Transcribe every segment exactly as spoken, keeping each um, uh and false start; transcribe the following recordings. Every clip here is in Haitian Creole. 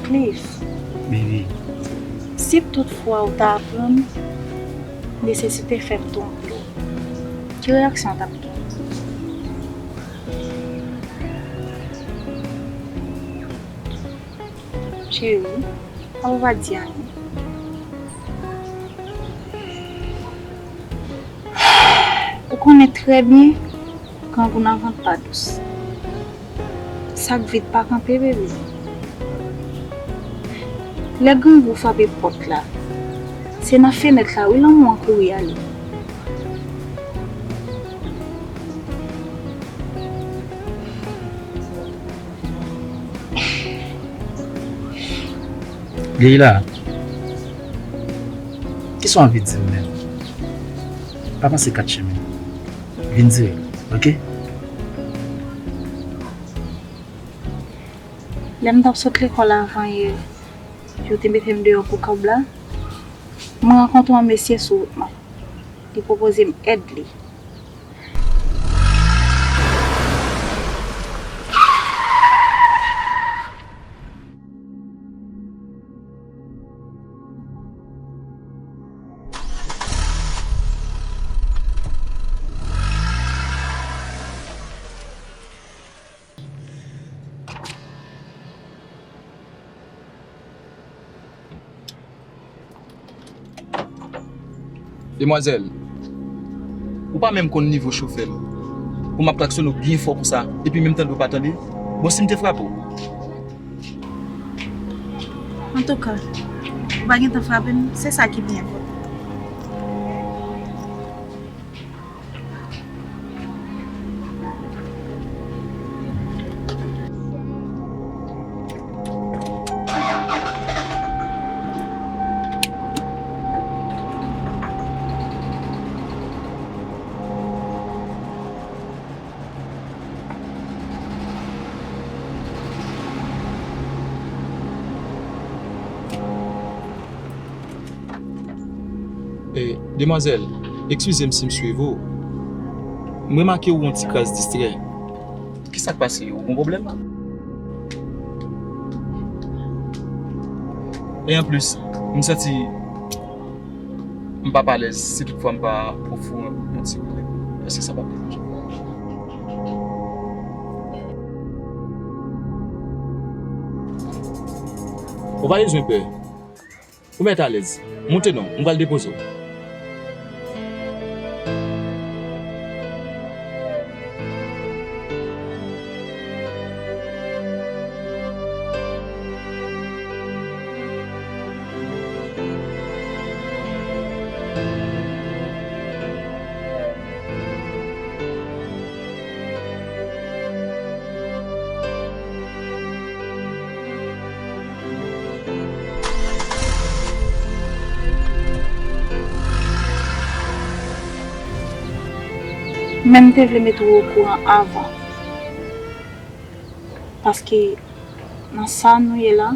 Cliff, baby, si toutfwa ou ta aprann nesesite fè m twonpe w, ki reyaksyon w t ap gen? Cheri, sa w va di a menm? Ou konnen trè byen, grangou nan vant pa dous. Sa k vit pa kanpe, bebe. Lè grangou frape pòt la, se nan fenèt la wi lanmou an kouri ale. Leila, kisa w anvi di m menm? Pa panse kat chimen. Vin dirèk, oke? Lè m t ap sot lekòl avan yè, yo te mete m deyò pou kòb la. Mwen rankontre yon mesye sou wout mwen. Li pwopoze m èd li. Demwazèl, ou pa menm konn nivo chofè m pou m ap klaksonnen w byen fò konsa, epi menm tande w pa tande? Bon, si m te frape w? Antouka, ou pa gentan frape m, se sa ki pi enpòtan. E, demwazèl, eskize m si m swiv ou. M remake ou yon ti kras distrè. Kisa k pase? Ou gen pwoblèm? E anplis, m santi m p ap alèz si toutfwa m pa ofri w yon ti rele. Èske sa p ap deranje w? Ou pa bezwen pè. Ou mèt alèz. Moute non, m pral depoze w. Men m te vle mete w okouran avan. Paske nan sa nou ye la,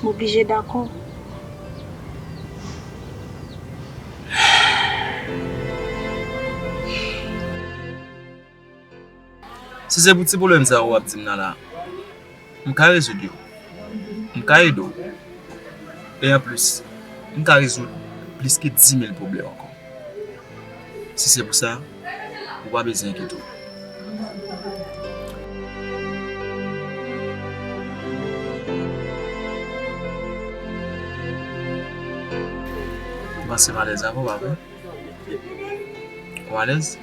m oblije dakò. Si se pou ti pwoblèm sa yo w ap di m nan la, m ka rezoud yo. M ka ede w. E anplis, m ka rezoud plis ke di mil pwoblèm ankò. Si se pou sa, ou pa bezwen enkyete w. Ou panse m alèz avè w, pa vre? Ou alèz?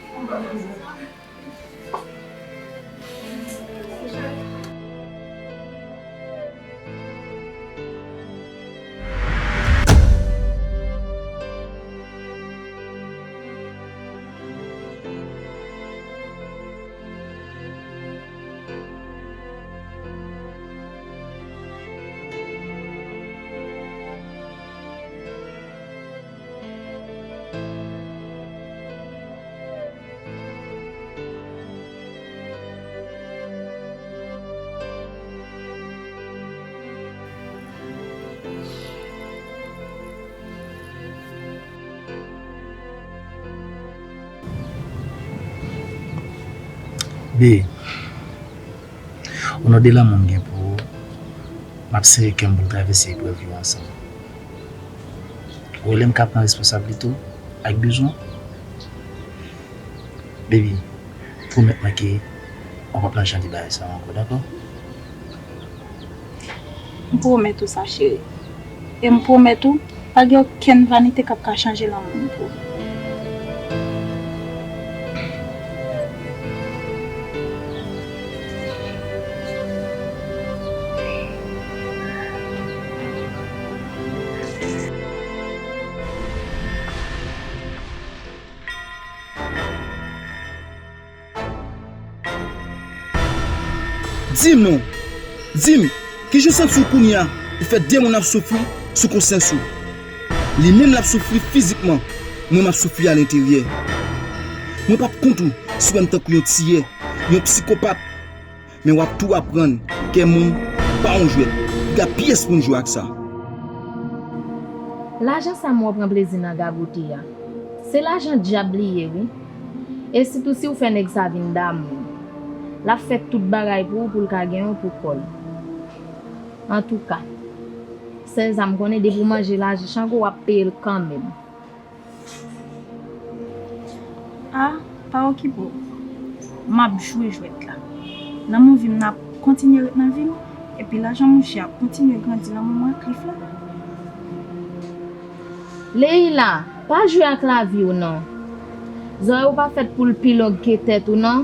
Bi, O non de lanmou m gen pou ou, m ap sere kè m pou n travèse eprèv yo ansanm. Ou wè lè m ka pran responsablite w ak bezwen w? Baby, pwomèt mwen ke ou p ap nan jan de bagay sa ankò, dakò? M pwomèt ou sa, cheri. E m pwomèt ou, pa gen okenn vanite k ap ka chanje lanmou m pou ou. Di m non, di m, kijan w santi w kounye a pou fè de moun ap soufri sou konsyans ou? Li menm l ap soufri fizikman, mwen m ap soufri alenteryè. Mwen p ap kont ou si w wè m tankou yon tiyè, yon psikopat. Men w ap tou aprann kè moun pa yon jwèt. Piga pyès moun jwe ak sa. Lajan sa m wè w pran plezi nan gagote a, se lajan dyab li ye wi. E sitou si w fè nèg sa vin damou w, l ap fè tout bagay pou ou pou l ka genyen w pou kò l. Antouka, sèl sa m konnen, depi w manje lajan Chango, w ap peye l kanmenm. A, pa okipe w. M ap jwe jwèt la. Lanmou vi m nan ap kontinye ret nan vi m, epi lajan mouche ap kontinye grandi lanmou mwen ak Cliff la. Leila, pa jwe ak lavi w non. Zòrèy ou pa fèt pou l pi long ke tèt ou non.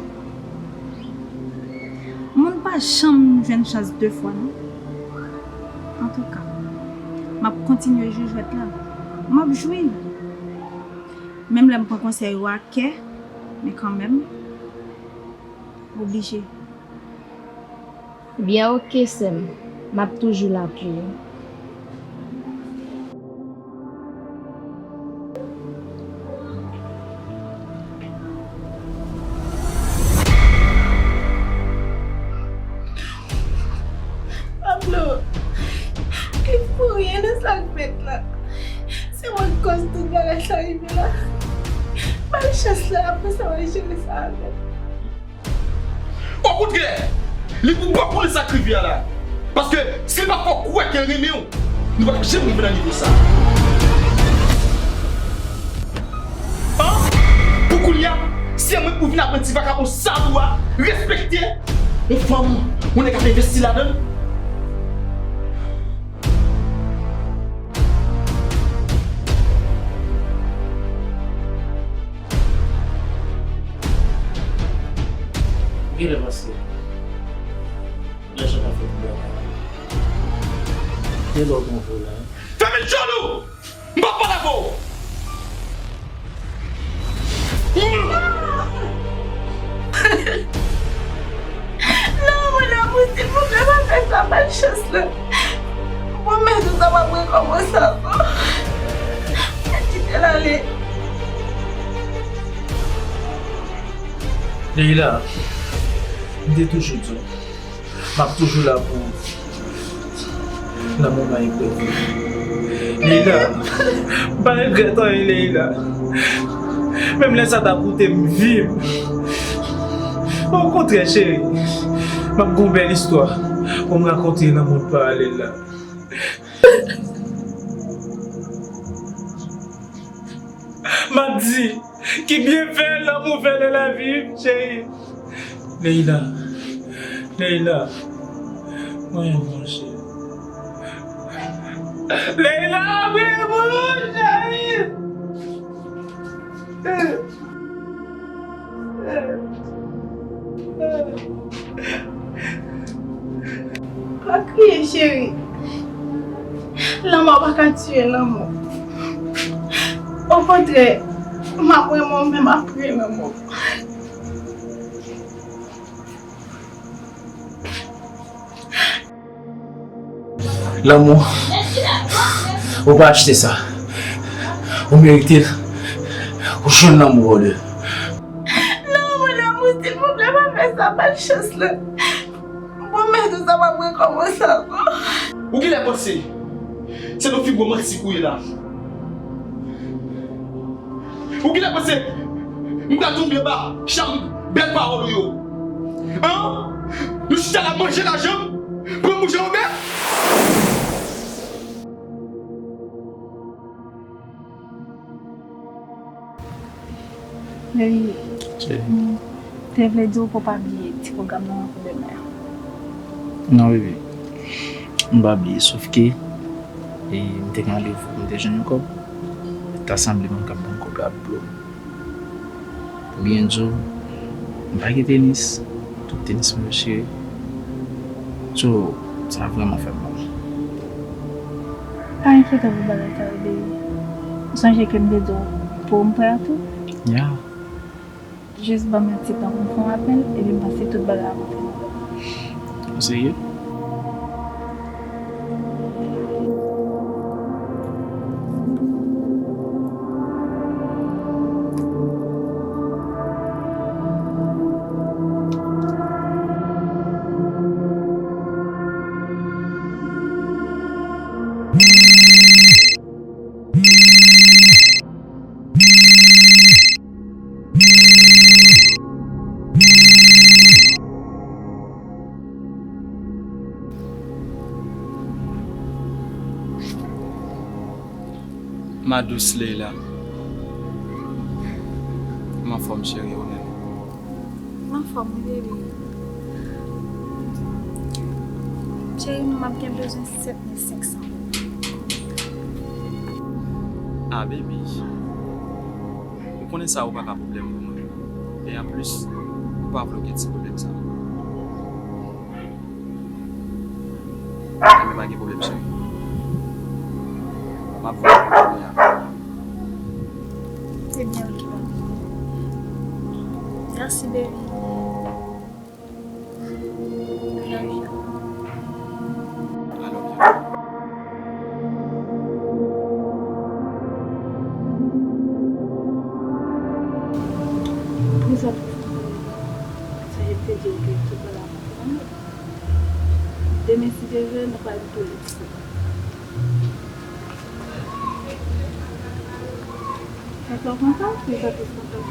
Moun pa janm jwenn chans de fwa non. Antouka, m ap kontinye jwe jwèt la. M ap jwi. Menm lè m pran konsèy ou ak kè, men kanmenm, oblije. Byen, oke, sè m. M ap toujou la pou ou. Pablo, li pou ryen nan sa k fèt la. Se mwen k kòz tout bagay sa rive la. Ba l chans la, apre sa, w a jere sa avè l. Okontrè, li pou ba w konnen sa k rive a la. Paske si l pa fè w kwè ke l renmen w, nou pa t ap janm rive nan nivo sa. An? Pou kounye a, se mwen pou vin aprann ti vakabon sal ou a respekte yon fanm, yon nèg ap envesti ladan l? Ou genlè panse lajan ka fè tout bagay. Gen lè w gen yon vòlè. Fèmen djòl ou! M p ap pale avè w! Non, mon amour, silvouplè, pa fè sa, ba l chans la. M pwomèt ou sa p ap rekòmanse ankò. Kite l ale. Leila, m te toujou di w, m ap toujou la pou ou nan moman eprèv yo. Leila, m pa regrèt anyen, Leila. Menm lè sa ta koute m vi m. Okontrè, cheri, m ap gen yon bèl istwa pou m rakonte nan mond paralèl la. M ap di, ki byenfè lanmou fè nan lavi m, cheri. Leila, Leila, mwen renmen w, cheri. Leila, mwen renmen w, cheri. Pa kriye, cheri. Lanmò pa ka tiye lanmou. Okontrè, m ap renmen w menm apre lanmò. Lanmou, ou pa achte sa. Ou merite l. Ou jwenn lanmou, vòlè. Non, mon amour, silvouplè, pa fè sa, ba l chans la. M pwomèt ou sa p ap rekòmanse ankò. Ou genlè panse se nan fim womansik ou ye la. Ou genlè panse m pral tonbe anba cham bèl pawòl ou yo. An? Nou chita la manje lajan m, pran mouche Wobè. Baby, m te vle di w pou w pa bliye ti pwogram nan pou demen an. Non, baby. M pa bliye, sòf ke, e, m te gen randevou, m te jwenn yon kòb. Ta sanble m ap ban m kòb la pou l. Pou byen di w, m pa gen tenis. Tout tenis mwen yo chire. So, sa vrèman fè m mal. Pa enkyete w pou bagay sa yo, baby. Ou sonje ke m te di w pou m prè a tou? Ya. Jis ban m yon ti tan pou m fè yon apèl, epi m pase tout bagay a montre w. Ou serye? Ma douce Leila. M anfòm, cheri, ou menm? M anfòm, wi, baby. Cheri, m ap gen bezwen sèt mil senk san. Ah, baby. Ou konnen sa ou pa ka pwoblèm pou mwen. E anplis, ou pa vle w gen ti pwoblèm sa. Enben, pa gen pwoblèm, cheri. M ap voye pou ou kounye a. Ebyen, ok, papi. Mèsi, baby. I love you. I love you. Prezan, sa yo te di w ke tout bagay ap fè. Demen, si Dye vle, nou pral tou isit. Sa fè w kontan? Li fè plis kontan.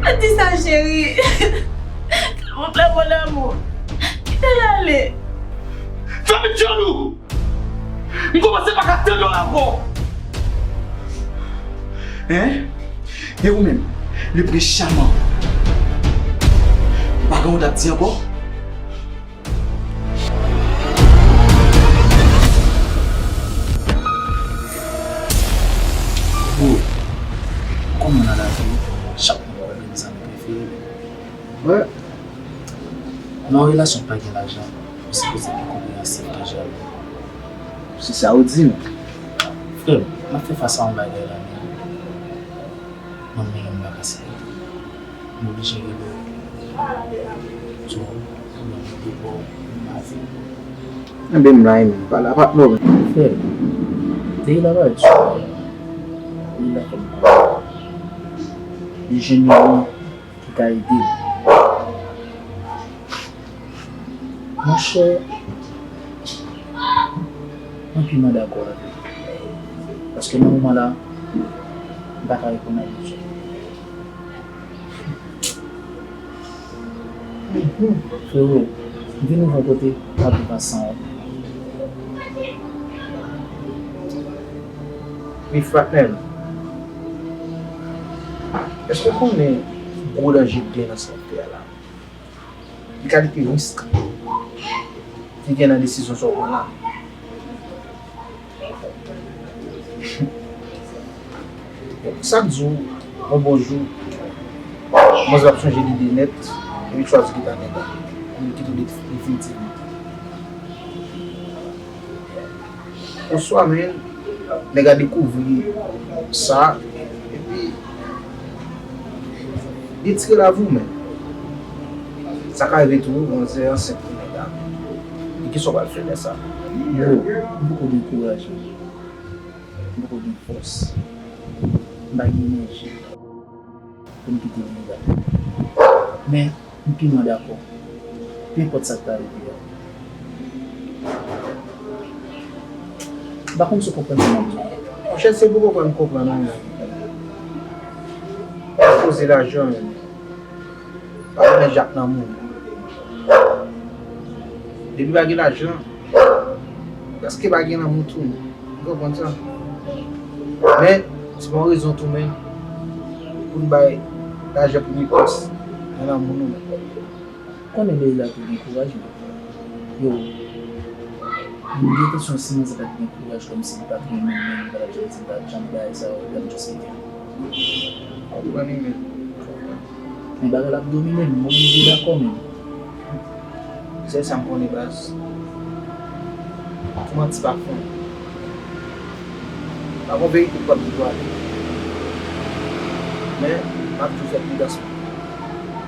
Pa di sa, cheri. Silvouplè, mon amour. Kite l ale. Fèmen djòl ou! M kòmanse pa ka tande w ankò. Hein? E ou menm, le prince charmant? Ou pa gen yon mo w t ap di ankò? Bro, kòman nan lavi? Chak moun gen zanmi prefere li. Nan yon relasyon pa gen lajan, ou sipoze konpreyansif ke jalou. Se sa ou di m. Frè m, m ap fè fas a yon bagay la, men mwen menm m pa ka sipote. M oblije rele w. Di w, pwoblèm mwen te ba w, m pa vle. Enben m la, enben m pa la, pa t move. Frè m, depi l ap pale sou mwen, li la fè m konprann. Li jwenn yon moun ki ka ede l. Monchè, mwen pi mal dakò avè w. Paske nan moman la, m pa ka reponn a bezwen. Frero, m vin rive yon kote, m pa viv ansanm. Wi, fratèl. Èske w konnen gwo danje k gen nan sa w fè a la? Ki kalite risk ki gen nan desizyon sa w pran la? Sa k di w, yon bon jou, manzè ap chanje lide nèt, epi l chwazi kite nèg la, epi l kite w definitivman. Oswa menm, nèg la dekouvri sa, epi li retire lavi w menm. Sa ka rive tou, manzè ansent pou nèg la. E kisa w pral fè lè sa? Bro, m poko gen kouraj, m poko gen fòs, m pa gen enèji pou m kite nèg la. Men, m pi mal dakò. Pe enpòt sa k ta rive a. M pa konn si w konprann sa m ap di w. Monchè, se pou konprann, m konprann anyen. Koze lajan menm. Pa renmen jak nan moun. Depi pa gen lajan, prèske pa gen lanmou tou. Ou konprann sa? Men, se pa yon rezon tou, men, pou n bay lajan premye plas nan lanmou nou, men. Konnen Leila tou gen kouraj, men. Yo, m gen enpresyon si manzè pa t gen kouraj, kòmsi li pa t renmen m, men li pa t ap janm di m pa t janm bagay sa yo, li t ap just kite m. Konprann li menm. Men bagay la ap domine m, m oblije dakò menm. Sèl sa m konnen, baz. Pou manti pa fon. Pa gon verite k p ap di pou ale. Men, m ap toujou fè pridans.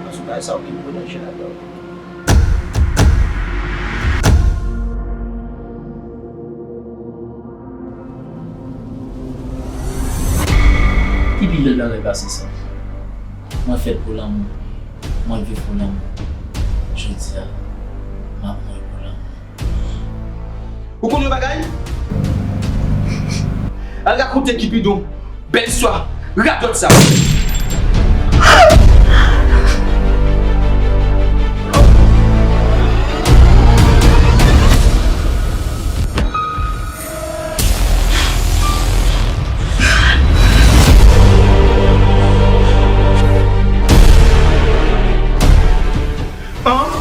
Paske bagay sa yo gen gwo danje ladan yo. Ki pi bèl bagay pase sa? Mwen fèt pou lanmou, mwen viv pou lanmou. Jodi a, m ap mouri pou lanmou. Ou konn yon bagay? Al rakonte Kipidon bèl istwa radòt sa. An?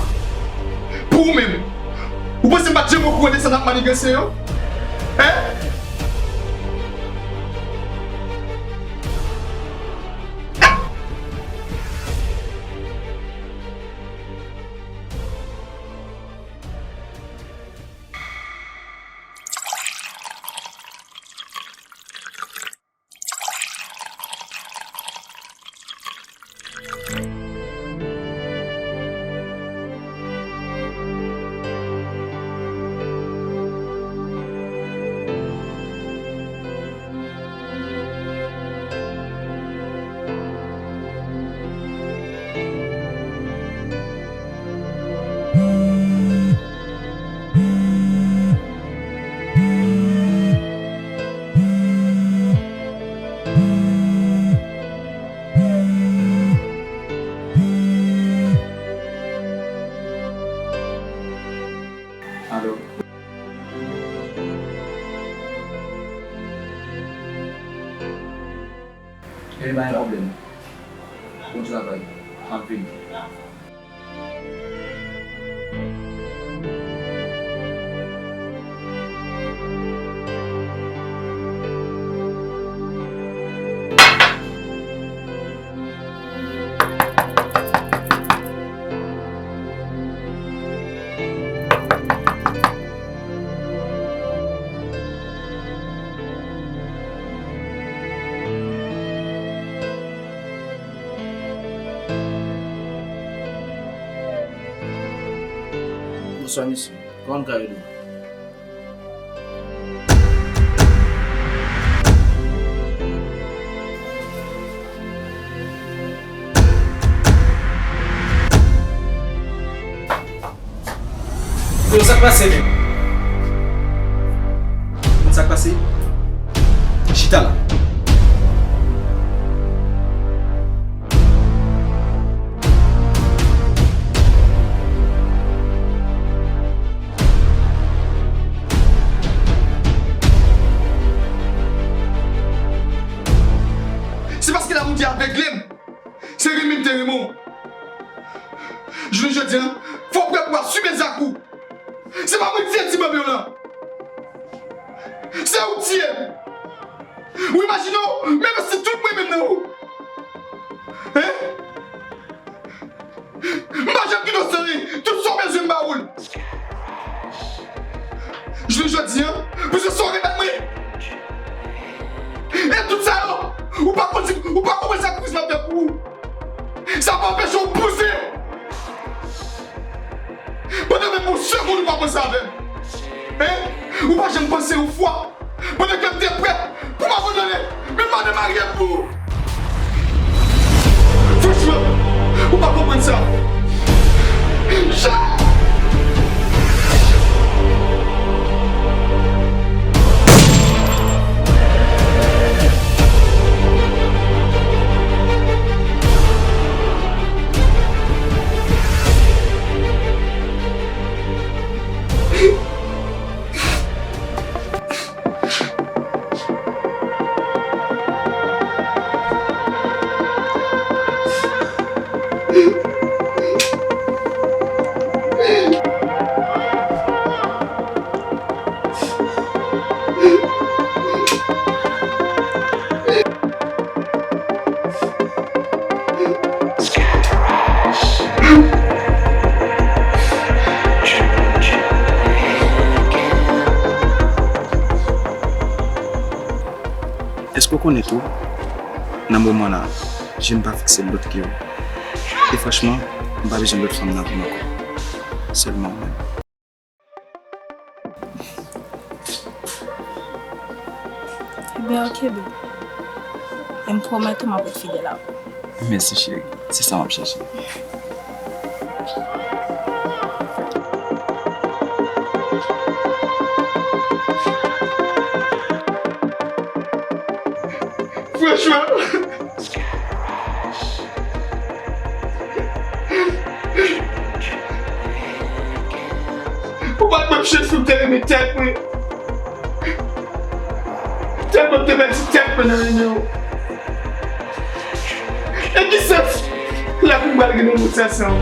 Pou ou menm, ou panse m pa t janm okouran de sa n ap manigase yo? Hein? Alo. Ebyen, pa gen pwoblèm. Bon travay. M ap vini. Bonswa, mesye. Kòman m ka ede w? Yo, sa k pase menm? Konn sa k pase? Chita la. Se paske lanmou te avegle m. Se renmen m te renmen w. Jounen jodi a, fò w prè pou w asime zak ou. Se pa mwen ki tiye ti Bebe w lan. Se ou k tiye m. Ou imajine w, m envesti tout mwen menm nan ou. Hein? M pa janm kite w san anyen. Tout sa w bezwen, m ba ou l. Jounen jodi a, pou se sa w remèt mwen. E tout sa yo, ou pa konn, ou pa konprann sakrifis m ap fè pou ou. Sa pa anpeche w pouse. Pandan menm yon segonn ou pa panse avè m. Hein? Ou pa janm panse yon fwa. Pandan ke m te prè pou m abandone, men m pa te marye m pou ou. Franchman, ou pa konprann sa. Jan! Konnen tou, nan moman la, je m pa fikse lòt ke ou. E franchman, m pa bezwen lòt fanm nan vi m ankò. Sèlman ou menm. Ebyen, oke, baby. E m pwomèt ou m ap ret fidèl a ou. Mèsi, cheri. Se sa m ap chèche. Franchman, ou pa t menm chans pou m te renmen tèt mwen. Tèlman m te pèdi tèt mwen nan renmen w. E ki sans lavi m pral gen nan mond sa san ou?